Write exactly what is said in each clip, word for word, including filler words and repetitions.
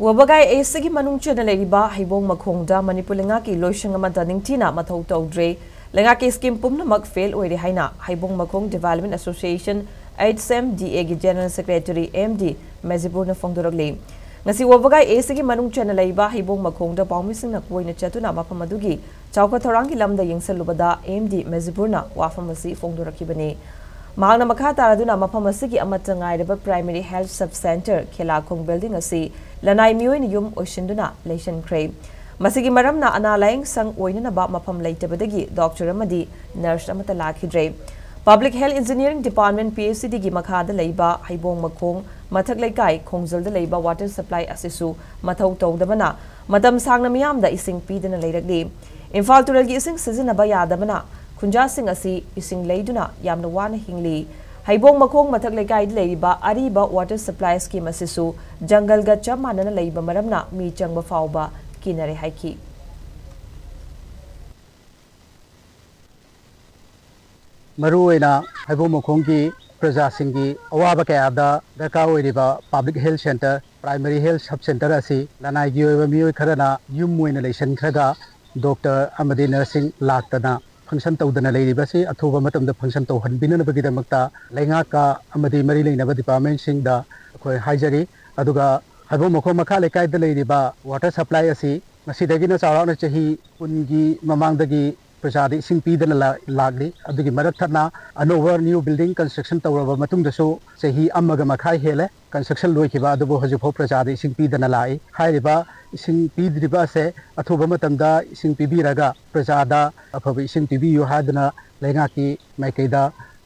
ꯋꯥꯕꯒꯥꯏ ꯑꯦꯁꯤꯒꯤ ꯃꯅꯨꯡ ꯆꯟꯅ ꯂꯩꯔꯤꯕ ꯍꯩꯕꯣꯡ ꯃꯈꯣꯡꯗ ꯃꯅꯤꯄꯨꯔ ꯂꯩꯉꯥꯛꯀꯤ ꯂꯣꯏꯁꯪ ꯑꯃꯠꯇ ꯅꯤꯡꯊꯤꯅ ꯃꯊꯧ ꯇꯧꯗ꯭ꯔꯦ꯫ ꯂꯩꯉꯥꯛꯀꯤ ꯁ꯭ꯀꯤꯝ ꯄꯨꯝꯅꯃꯛ ꯐꯦꯜ ꯑꯣꯏꯔꯦ ꯍꯥꯏꯅ ꯍꯩꯕꯣꯡ ꯃꯈꯣꯡ development association, H M D ꯑꯦꯒꯤ ꯖꯦꯅꯔꯦꯜ ꯁꯦꯀ꯭ꯔꯦꯇꯔꯤ ꯑꯦꯝ ꯗꯤ ꯃꯦꯖꯤꯄꯨꯔꯅ ꯐꯣꯡꯗꯣꯔꯛꯂꯤ꯫ ꯉꯁꯤ ꯋꯥꯕꯒꯥꯏ ꯑꯦꯁꯤꯒꯤ ꯃꯅꯨꯡ ꯆꯟꯅ ꯂꯩꯕ ꯍꯩꯕꯣꯡ ꯃꯈꯣꯡꯗ ꯄꯥꯎꯃꯤꯁꯤꯡꯅ ꯀꯣꯏꯅ ꯆꯠꯇꯨꯅ ꯃꯐꯝ ꯑꯗꯨꯒꯤ ꯆꯥꯎꯈꯠ ꯊꯧꯔꯥꯡꯒꯤ ꯂꯝꯗ ꯌꯦꯡꯁꯤꯜꯂꯨꯕꯗ ꯑꯦꯝ ꯗꯤ ꯃꯦꯖꯤꯄꯨꯔꯅ ꯋꯥꯐꯝ ꯑꯁꯤ ꯐꯣꯡꯗꯣꯔꯛꯈꯤꯕꯅꯤ꯫ ꯃꯍꯥꯛꯅ ꯃꯈꯥ ꯇꯥꯔꯗꯨꯅ ꯃꯐꯝ ꯑꯁꯤꯒꯤ ꯑꯃꯠꯇ ꯉꯥꯏꯔꯕ ꯄ꯭ꯔꯥꯏꯃꯔꯤ ꯍꯦꯜꯊ ꯁꯕ ꯁꯦꯟꯇꯔ ꯈꯦꯂꯥꯈꯣꯡ ꯕꯤꯜꯗꯤꯡ ꯑꯁꯤ ꯂꯅꯥꯏ ꯃꯤꯑꯣꯏꯅ ꯌꯨꯝ ꯑꯣꯏꯁꯤꯟꯗꯨꯅ ꯂꯩꯁꯤꯟꯈ꯭ꯔꯦ꯫ ꯃꯁꯤꯒꯤ ꯃꯔꯝꯅ ꯑꯅꯥ ꯂꯥꯌꯦꯡ ꯁꯪ ꯑꯣꯏꯅꯅꯕ ꯃꯐꯝ ꯂꯩꯇꯕꯗꯒꯤ ꯗꯣꯛꯇꯔ ꯑꯃꯗꯤ ꯅꯔꯁ ꯑꯃꯠꯇ ꯂꯥꯛꯈꯤꯗ꯭ꯔꯦ꯫ Public health engineering department, P H E ꯗꯤꯒꯤ ꯃꯈꯥꯗ ꯂꯩꯕ ꯍꯩꯕꯣꯡ ꯃꯈꯣꯡ ꯃꯊꯛ ꯂꯩꯀꯥꯏ ꯈꯣꯡꯖꯜꯗ ꯂꯩꯕ ꯋꯥꯇꯔ ꯁꯄ꯭ꯂꯥꯏ ꯑꯁꯤꯁꯨ ꯃꯊꯧ ꯇꯧꯗꯕꯅ ꯃꯇꯝ ꯁꯥꯡꯅ ꯃꯤꯌꯥꯝꯗ ꯏꯁꯤꯡ ꯄꯤꯗꯅ ꯂꯩꯔꯛꯂꯤ꯫ ꯏꯝꯐꯥꯜ ꯇꯨꯔꯦꯜꯒꯤ ꯏꯁꯤꯡ ꯁꯤꯖꯤꯟꯅꯕ ꯌꯥꯗꯕꯅ ꯈꯨꯟꯖꯥꯁꯤꯡ ꯑꯁꯤ ꯏꯁꯤꯡ ꯂꯩꯗꯨꯅ ꯌꯥꯝꯅ ꯋꯥꯅ ꯍꯤꯡꯂꯤ꯫ ꯍꯩꯕꯣꯡ ꯃꯈꯣꯡ ꯃꯊꯛ ꯂꯩꯀꯥꯏꯗ ꯂꯩꯔꯤꯕ ꯑꯔꯤꯕ ꯋꯥꯇꯔ ꯁꯄ꯭ꯂꯥꯏ ꯁ꯭ꯀꯤꯝ ꯑꯁꯤꯁꯨ ꯖꯪꯒꯜꯒ ꯆꯞ ꯃꯥꯟꯅꯅ ꯂꯩꯕ ꯃꯔꯝꯅ ꯃꯤ ꯆꯪꯕ ꯐꯥꯎꯕ ꯀꯤꯅꯔꯦ ꯍꯥꯏꯈꯤ꯫ ꯃꯔꯨꯑꯣꯏꯅ ꯍꯩꯕꯣꯡ ꯃꯈꯣꯡꯒꯤ ꯄ꯭ꯔꯖꯥꯁꯤꯡꯒꯤ ꯑꯋꯥꯕ ꯀꯌꯥꯗ ꯗꯔꯀꯥꯔ ꯑꯣꯏꯔꯤꯕ public health centre, primary health sub centre ꯑꯁꯤ ꯂꯅꯥꯏꯒꯤ ꯑꯣꯏꯕ ꯃꯤꯑꯣꯏ ꯈꯔꯅ ꯌꯨꯝ ꯑꯣꯏꯅ ꯂꯩꯁꯟꯈ꯭ꯔꯒ ꯗꯣꯛꯇꯔ ꯑꯃꯗꯤ ꯅꯔꯁꯁꯤꯡ ꯂꯥꯛꯇꯅ ꯐꯪꯁꯟ ꯇꯧꯗꯅ ꯂꯩꯔꯤꯕꯁꯤ ꯑꯊꯨꯕ ꯃꯇꯝꯗ ꯐꯪꯁꯟ ꯇꯧꯍꯟꯕꯤꯅꯅꯕꯒꯤꯗꯃꯛꯇ ꯂꯩꯉꯥꯛꯀ ꯑꯃꯗꯤ ꯃꯔꯤ ꯂꯩꯅꯕ ꯗꯤꯄꯥꯔꯠꯃꯦꯟꯁꯤꯡꯗ ꯑꯩꯈꯣꯏ ꯍꯥꯏꯖꯔꯤ꯫ ꯑꯗꯨꯒ ꯍꯩꯕꯣꯡ ꯃꯈꯣꯡ ꯃꯈꯥ ꯂꯩꯀꯥꯏꯗ ꯂꯩꯔꯤꯕ ꯋꯥꯇꯔ ꯁꯄ꯭ꯂꯥꯏ ꯑꯁꯤ ꯉꯁꯤꯗꯒꯤꯅ ꯆꯥꯎꯔꯥꯛꯅ ꯆꯍꯤ ꯀꯨꯟꯒꯤ ꯃꯃꯥꯡꯗꯒꯤ ꯄ꯭ꯔꯖꯥꯗ ꯏꯁꯤꯡ ꯄꯤꯗꯅ ꯂꯥ-, ꯂꯥꯛꯂꯤ꯫ ꯑꯗꯨꯒꯤ ꯃꯔꯛ ꯊꯠꯅ ꯑꯅꯧꯕ ꯅ꯭ꯌꯨ ꯕꯤꯜꯗꯤꯡ ꯀꯟꯁꯇ꯭ꯔꯛꯁꯟ ꯇꯧꯔꯕ ꯃꯇꯨꯡꯗꯁꯨ ꯆꯍꯤ ꯑꯃꯒ ꯃꯈꯥꯏ ꯍꯦꯜꯂꯦ ꯀꯟꯁꯇ꯭ꯔꯛꯁꯟ ꯂꯣꯏꯈꯤꯕ, ꯑꯗꯨꯕꯨ ꯍꯧꯖꯤꯛꯐꯥꯎ ꯄ꯭ꯔꯖꯥꯗ ꯏꯁꯤꯡ ꯄꯤꯗꯅ ꯂꯥꯛꯏ꯫ ꯍꯥꯏꯔꯤꯕ ꯏꯁꯤꯡ ꯄꯤꯗ꯭ꯔꯤꯕ ꯑꯁꯦ ꯑꯊꯨꯕ ꯃꯇꯝꯗ ꯏꯁꯤꯡ ꯄꯤꯕꯤꯔꯒ ꯄ꯭ꯔꯖꯥꯗ ꯑꯐꯕ ꯏꯁꯤꯡ ꯄꯤꯕꯤꯌꯨ ꯍꯥꯏꯗꯨꯅ ꯂꯩꯉꯥꯛꯀꯤ ꯃꯥꯏꯀꯩꯗ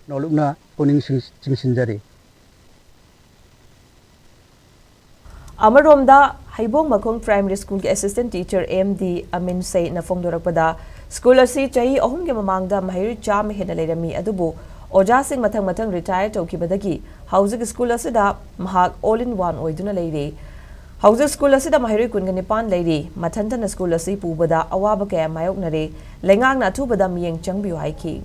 ꯅꯣꯂꯨꯛꯅ ꯄꯨꯛꯅꯤꯡ ꯆꯤꯡ-, ꯆꯤꯡꯁꯤꯟꯖꯔꯤ꯫ ꯑꯃꯔꯣꯝꯗ, ꯍꯩꯕꯣꯡ ꯃꯈꯣꯡ ꯄ꯭ꯔꯥꯏꯃꯔꯤ ꯁ꯭ꯀꯨꯜꯒꯤ assistant teacher M D Amin ꯁꯩꯅ ꯐꯣꯡꯗꯣꯔꯛꯄꯗ, ꯁ꯭ꯀꯨꯜ ꯑꯁꯤ ꯆꯍꯤ ꯑꯍꯨꯝꯒꯤ ꯃꯃꯥꯡꯗ ꯃꯍꯩꯔꯣꯏ ꯆꯥꯝꯃ ꯍꯦꯟꯅ ꯂꯩꯔꯝꯃꯤ, ꯑꯗꯨꯕꯨ ꯑꯣꯖꯥꯁꯤꯡ ꯃꯊꯪ ꯃꯊꯪ ꯔꯤꯇꯥꯌꯔ ꯇꯧꯈꯤꯕꯗꯒꯤ ꯍꯧꯖꯤꯛ ꯁ꯭ꯀꯨꯜ ꯑꯁꯤꯗ ꯃꯍꯥꯛ all in one ꯑꯣꯏꯗꯨꯅ ꯂꯩꯔꯤ꯫ ꯍꯧꯖꯤꯛ ꯁ꯭ꯀꯨꯜ ꯑꯁꯤꯗ ꯃꯍꯩꯔꯣꯏ ꯀꯨꯟꯒ ꯅꯤꯄꯥꯟ ꯂꯩꯔꯤ꯫ ꯃꯊꯟꯇꯅ ꯁ꯭ꯀꯨꯜ ꯑꯁꯤ ꯄꯨꯕꯗ ꯑꯋꯥꯕ ꯀꯌꯥ ꯃꯥꯌꯣꯛꯅꯔꯦ꯫ ꯂꯩꯉꯥꯛꯅ ꯑꯊꯨꯕꯗ ꯃꯤꯠꯌꯦꯡ ꯆꯪꯕꯤꯌꯨ ꯍꯥꯏꯈꯤ꯫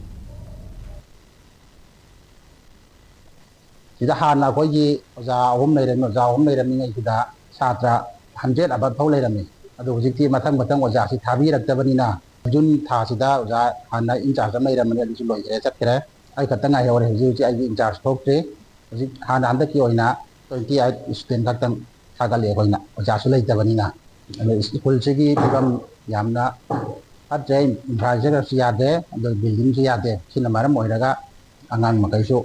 ꯁꯤꯗ ꯍꯥꯟꯅ ꯑꯩꯈꯣꯏꯒꯤ ꯑꯣꯖꯥ ꯑꯍꯨꯝ ꯂꯩꯔꯝꯃꯤ꯫ ꯑꯣꯖꯥ ꯑꯍꯨꯝ ꯂꯩꯔꯝꯃꯤꯉꯩꯁꯤꯗ ꯁꯥꯇ꯭ꯔ ꯍꯟꯗ꯭ꯔꯦꯠ ꯑꯕꯞ ꯐꯥꯎ ꯂꯩꯔꯝꯃꯤ꯫ ꯑꯗꯣ ꯍꯧꯖꯤꯛꯇꯤ ꯃꯊꯪ ꯃꯊꯪ ꯑꯣꯖꯥꯁꯤ ꯊꯥꯕꯤꯔꯛꯇꯕꯅꯤꯅ, ꯖꯨꯟ ꯊꯥꯁꯤꯗ ꯑꯣꯖꯥ ꯍꯥꯟꯅ ꯏꯟꯆꯥꯔꯖ ꯑꯃ ꯂꯩꯔꯝꯕꯅꯤ, ꯑꯗꯨꯁꯨ ꯂꯣꯏꯈ꯭ꯔꯦ, ꯆꯠꯈ꯭ꯔꯦ꯫ ꯑꯩ ꯈꯛꯇ ꯉꯥꯏꯍꯧꯔꯦ ꯍꯧꯖꯤꯛ ꯍꯧꯖꯤꯛ ꯑꯩꯒꯤ ꯏꯟꯆꯥꯔꯖ ꯊꯣꯛꯇ꯭ꯔꯤ꯫ ꯍꯧꯖꯤꯛ ꯍꯥꯟꯅ ꯍꯟꯗꯛꯀꯤ ꯑꯣꯏꯅ ꯇ꯭ꯋꯦꯟꯇꯤ ꯑꯩꯠ ꯁ꯭ꯇꯨꯗꯦꯟ ꯈꯛꯇꯪ ꯊꯥꯒꯠꯂꯦ ꯑꯩꯈꯣꯏꯅ, ꯑꯣꯖꯥꯁꯨ ꯂꯩꯇꯕꯅꯤꯅ꯫ ꯑꯗꯣ ꯁ꯭ꯀꯨꯜꯁꯤꯒꯤ ꯐꯤꯕꯝ ꯌꯥꯝꯅ ꯐꯠꯇ꯭ꯔꯦ, ꯏꯟꯐ꯭ꯔꯥꯁ꯭ꯇ꯭ꯔꯛꯆꯔꯁꯨ ꯌꯥꯗꯦ, ꯑꯗꯣ ꯕꯤꯜꯗꯤꯡꯁꯨ ꯌꯥꯗꯦ꯫ ꯁꯤꯅ ꯃꯔꯝ ꯑꯣꯏꯔꯒ ꯑꯉꯥꯡ ꯃꯈꯩꯁꯨ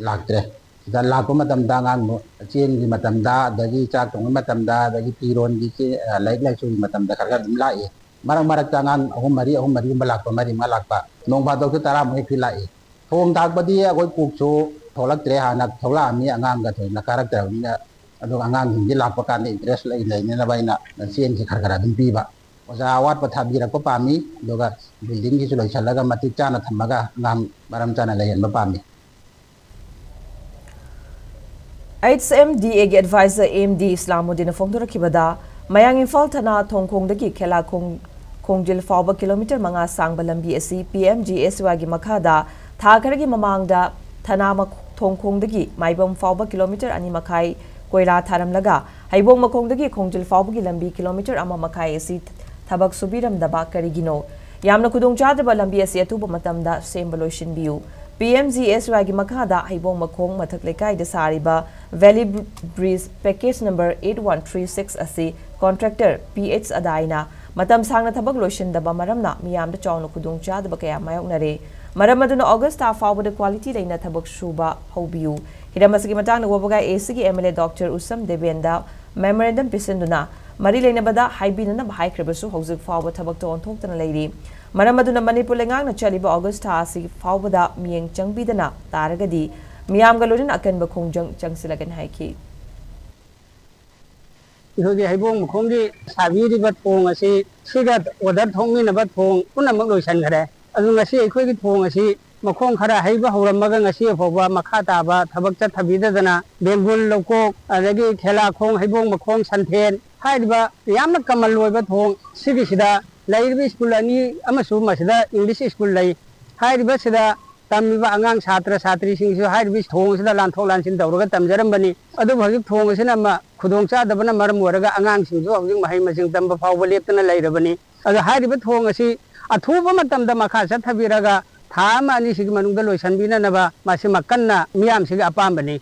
ꯂꯥꯛꯇ꯭ꯔꯦ꯫ ꯁꯤꯗ ꯂꯥꯛꯄ ꯃꯇꯝꯗ ꯑꯉꯥꯡꯗꯣ ꯆꯦꯡꯒꯤ ꯃꯇꯝꯗ, ꯑꯗꯒꯤ ꯆꯥꯛ ꯊꯣꯡꯕ ꯃꯇꯝꯗ, ꯑꯗꯒꯤ ꯐꯤꯔꯣꯟꯒꯤ ꯆꯦ-, ꯑ, ꯂꯥꯏꯔꯤꯛ ꯂꯥꯏꯁꯨꯒꯤ ꯃꯇꯝꯗ ꯈꯔ ꯈꯔ ꯑꯗꯨꯝ ꯂꯥꯛꯏ꯫ ꯃꯔꯛ ꯃꯔꯛꯇ ꯑꯉꯥꯡ ꯑꯍꯨꯝ ꯃꯔꯤ, ꯑꯍꯨꯝ ꯃꯔꯤꯒꯨꯝꯕ ꯂꯥꯛꯄ, ꯃꯔꯤ ꯃꯉꯥ ꯂꯥꯛꯄ, ꯅꯣꯡ ꯐꯥꯗꯣꯛꯁꯨ ꯇꯔꯥꯃꯨꯛ ꯍꯦꯛꯇ ꯂꯥꯛꯏ꯫ ꯊꯣꯡ ꯊꯥꯛꯄꯗꯤ ꯑꯩꯈꯣꯏ ꯀꯨꯛꯁꯨ ꯊꯣꯛꯂꯛꯇ꯭ꯔꯦ, ꯍꯥꯟꯅ ꯊꯣꯛꯂꯛꯑꯝꯃꯤ, ꯑꯉꯥꯡꯒ ꯊꯣꯏꯅ ꯀꯥꯔꯛꯇ꯭ꯔꯕꯅꯤꯅ꯫ ꯑꯗꯨꯒ ꯑꯉꯥꯡꯁꯤꯡꯁꯤ ꯂꯥꯛꯄ ꯀꯥꯟꯗ ꯏꯟꯇꯔꯦꯁ ꯂꯩ-, ꯂꯩꯅꯅꯕ ꯑꯩꯅ ꯆꯦꯡꯁꯤ ꯈꯔ ꯈꯔ ꯑꯗꯨꯝ ꯄꯤꯕ꯫ ꯑꯣꯖꯥ ꯑꯋꯥꯠꯄ ꯊꯥꯕꯤꯔꯛꯄ ꯄꯥꯝꯃꯤ, ꯑꯗꯨꯒ ꯕꯤꯜꯗꯤꯡꯒꯤꯁꯨ ꯂꯣꯏꯁꯤꯜꯂꯒ ꯃꯇꯤꯛ ꯆꯥꯅ ꯊꯝꯃꯒ ꯑꯉꯥꯡ ꯃꯔꯝ ꯆꯥꯅ ꯂꯩꯍꯟꯕ ꯄꯥꯝꯃꯤ꯫ ꯑꯩꯆ ꯑꯦꯝ ꯗꯤ ꯑꯦꯒꯤ ꯑꯦꯗꯚꯥꯏꯖꯔ ꯑꯦꯝ ꯗꯤ ꯏꯁꯂꯥꯃꯨꯗꯤꯟꯅ ꯐꯣꯡꯗꯣꯔꯛꯈꯤꯕꯗ, ꯃꯌꯥꯡ ꯏꯝꯐꯥꯜ ꯊꯅꯥ ꯊꯣꯡꯈꯣꯡꯗꯒꯤ ꯈꯦꯂꯥ ꯈꯣꯡ-, ꯈꯣꯡꯖꯤꯜ ꯐꯥꯎꯕ ꯀꯤꯂꯣꯃꯤꯇꯔ ꯃꯉꯥ ꯁꯥꯡꯕ ꯂꯝꯕꯤ ꯑꯁꯤ ꯄꯤ ꯑꯦꯝ ꯖꯤ ꯑꯦꯁ ꯋꯥꯏꯒꯤ ꯃꯈꯥꯗ ꯊꯥ ꯈꯔꯒꯤ ꯃꯃꯥꯡꯗ ꯊꯅꯥ ꯃꯈ-, ꯊꯣꯡꯈꯣꯡꯗꯒꯤ ꯃꯥꯏꯕꯝ ꯐꯥꯎꯕ ꯀꯤꯂꯣꯃꯤꯇꯔ ꯑꯅꯤ ꯃꯈꯥꯏ ꯀꯣꯏꯂꯥ ꯊꯥꯔꯝꯂꯒ, ꯍꯩꯕꯣꯡ ꯃꯈꯣꯡꯗꯒꯤ ꯈꯣꯡꯖꯤꯜ ꯐꯥꯎꯕꯒꯤ ꯂꯝꯕꯤ ꯀꯤꯂꯣꯃꯤꯇꯔ ꯑꯃ ꯃꯈꯥꯏ ꯑꯁꯤ ꯊꯕꯛ ꯁꯨꯕꯤꯔꯝꯗꯕ ꯀꯔꯤꯒꯤꯅꯣ? ꯌꯥꯝꯅ ꯈꯨꯗꯣꯡꯆꯥꯗꯕ ꯂꯝꯕꯤ ꯑꯁꯤ ꯑꯊꯨꯕ ꯃꯇꯝꯗ ꯁꯦꯝꯕ ꯂꯣꯏꯁꯤꯟꯕꯤꯌꯨ꯫ ꯄꯤ ꯑꯦꯝ ꯖꯤ ꯑꯦꯁ ꯋꯥꯏꯒꯤ ꯃꯈꯥꯗ ꯍꯩꯕꯣꯡ ꯃꯈꯣꯡ ꯃꯊꯛ ꯂꯩꯀꯥꯏꯗ ꯁꯥꯔꯤꯕ Valley Bridge package number eight one three six ꯑꯁꯤ contractor ꯄꯤ ꯑꯩꯆ ꯑꯗꯥꯏꯅ ꯃꯇꯝ ꯁꯥꯡꯅ ꯊꯕꯛ ꯂꯣꯏꯁꯤꯟꯗꯕ ꯃꯔꯝꯅ ꯃꯤꯌꯥꯝꯗ ꯆꯥꯎꯅ ꯈꯨꯗꯣꯡꯆꯥꯗꯕ ꯀꯌꯥ ꯃꯥꯌꯣꯛꯅꯔꯦ꯫ ꯃꯔꯝ ꯑꯗꯨꯅ August ꯊꯥ ꯐꯥꯎꯕꯗ quality ꯂꯩꯅ ꯊꯕꯛ ꯁꯨꯕ ꯍꯧꯕꯤꯌꯨ꯫ ꯍꯤꯔꯝ ꯑꯁꯤꯒꯤ ꯃꯇꯥꯡꯗ ꯋꯥꯕꯒꯥꯏ ꯑꯦ ꯁꯤꯒꯤ M L A doctor Usham Debendra memorandum ꯄꯤꯁꯤꯟꯗꯨꯅ ꯃꯔꯤ ꯂꯩꯅꯕꯗ ꯍꯥꯏꯕꯤꯅꯅꯕ ꯍꯥꯏꯈ꯭ꯔꯕꯁꯨ ꯍꯧꯖꯤꯛ ꯐꯥꯎꯕ ꯊꯕꯛꯇ ꯑꯣꯟꯊꯣꯛꯇꯅ ꯂꯩꯔꯤ꯫ ꯃꯔꯝ ꯑꯗꯨꯅ ꯃꯅꯤꯄꯨꯔ ꯂꯩꯉꯥꯛꯅ ꯆꯠꯂꯤꯕ August ꯊꯥ ꯑꯁꯤ ꯐꯥꯎꯕꯗ ꯃꯤꯠꯌꯦꯡ ꯆꯪꯕꯤꯗꯅ ꯇꯥꯔꯒꯗꯤ ꯃꯤꯌꯥꯝꯒ ꯂꯣꯏꯅꯅ ꯑꯀꯟꯕ ꯈꯣꯡꯖꯪ ꯆꯪꯁꯤꯜꯂꯒꯅꯤ ꯍꯥꯏꯈꯤ꯫ ꯑꯩꯈꯣꯏꯒꯤ ꯍꯩꯕꯣꯡ ꯃꯈꯣꯡꯒꯤ ꯁꯥꯕꯤꯔꯤꯕ ꯊꯣꯡ ꯑꯁꯤ ꯁꯤꯒ order ꯊꯣꯛꯃꯤꯟꯅꯕ ꯊꯣꯡ ꯄꯨꯝꯅꯃꯛ ꯂꯣꯏꯁꯤꯟꯈ꯭ꯔꯦ꯫ ꯑꯗꯨ ꯉꯁꯤ ꯑꯩꯈꯣꯏꯒꯤ ꯊꯣꯡ ꯑꯁꯤ ꯃꯈꯣꯡ ꯈꯔ ꯍꯩꯕ ꯍꯧꯔꯝꯃꯒ ꯉꯁꯤ ꯐꯥꯎꯕ ꯃꯈꯥ ꯇꯥꯕ ꯊꯕꯛ ꯆꯠꯊꯕꯤꯗꯗꯅ ꯕꯦꯡꯒꯨꯜ ꯂꯧꯀꯣꯛ, ꯑꯗꯒꯤ ꯈꯦꯂꯥꯈꯣꯡ, ꯍꯩꯕꯣꯡ ꯃꯈꯣꯡ, ꯁꯟꯊꯦꯟ ꯍꯥꯏꯔꯤꯕ ꯌꯥꯝꯅ ꯀꯃꯟ ꯑꯣꯏꯕ ꯊꯣꯡ ꯁꯤꯒꯤꯁꯤꯗ ꯂꯩꯔꯤꯕ ꯁ꯭ꯀꯨꯜ ꯑꯅꯤ ꯑꯃꯁꯨ ꯃꯁꯤꯗ ꯏꯪꯂꯤꯁ ꯁ꯭ꯀꯨꯜ ꯂꯩ꯫ ꯍꯥꯏꯔꯤꯕꯁꯤꯗ ꯇꯝꯃꯤꯕ ꯑꯉꯥꯡ ꯁꯥꯇ꯭ꯔ ꯁꯥꯇ꯭ꯔꯤꯁꯤꯡꯁꯨ ꯍꯥꯏꯔꯤꯕ ꯊꯣꯡ ꯑꯁꯤꯗ ꯂꯥꯟꯊꯣꯛ ꯂꯥꯟꯁꯤꯟ ꯇꯧꯔꯒ ꯇꯝꯖꯔꯝꯕꯅꯤ꯫ ꯑꯗꯨꯕꯨ ꯍꯧꯖꯤꯛ ꯊꯣꯡ ꯑꯁꯤꯅ ꯃ-, ꯈꯨꯗꯣꯡꯆꯥꯗꯕꯅ ꯃꯔꯝ ꯑꯣꯏꯔꯒ ꯑꯉꯥꯡꯁꯤꯡꯁꯨ ꯍꯧꯖꯤꯛ ꯃꯍꯩ ꯃꯁꯤꯡ ꯇꯝꯕ ꯐꯥꯎꯕ ꯂꯦꯞꯇꯅ ꯂꯩꯔꯕꯅꯤ꯫ ꯑꯗꯣ ꯍꯥꯏꯔꯤꯕ ꯊꯣꯡ ꯑꯁꯤ ꯑꯊꯨꯕ ꯃꯇꯝꯗ ꯃꯈꯥ ꯆꯠꯊꯕꯤꯔꯒ ꯊꯥ ꯑꯃ ꯑꯅꯤꯁꯤꯒꯤ ꯃꯅꯨꯡꯗ ꯂꯣꯏꯁꯤꯟꯕꯤꯅꯅꯕ ꯃꯁꯤꯃ ꯀꯟꯅ ꯃꯤꯌꯥꯝꯁꯤꯒꯤ ꯑꯄꯥꯝꯕꯅꯤ꯫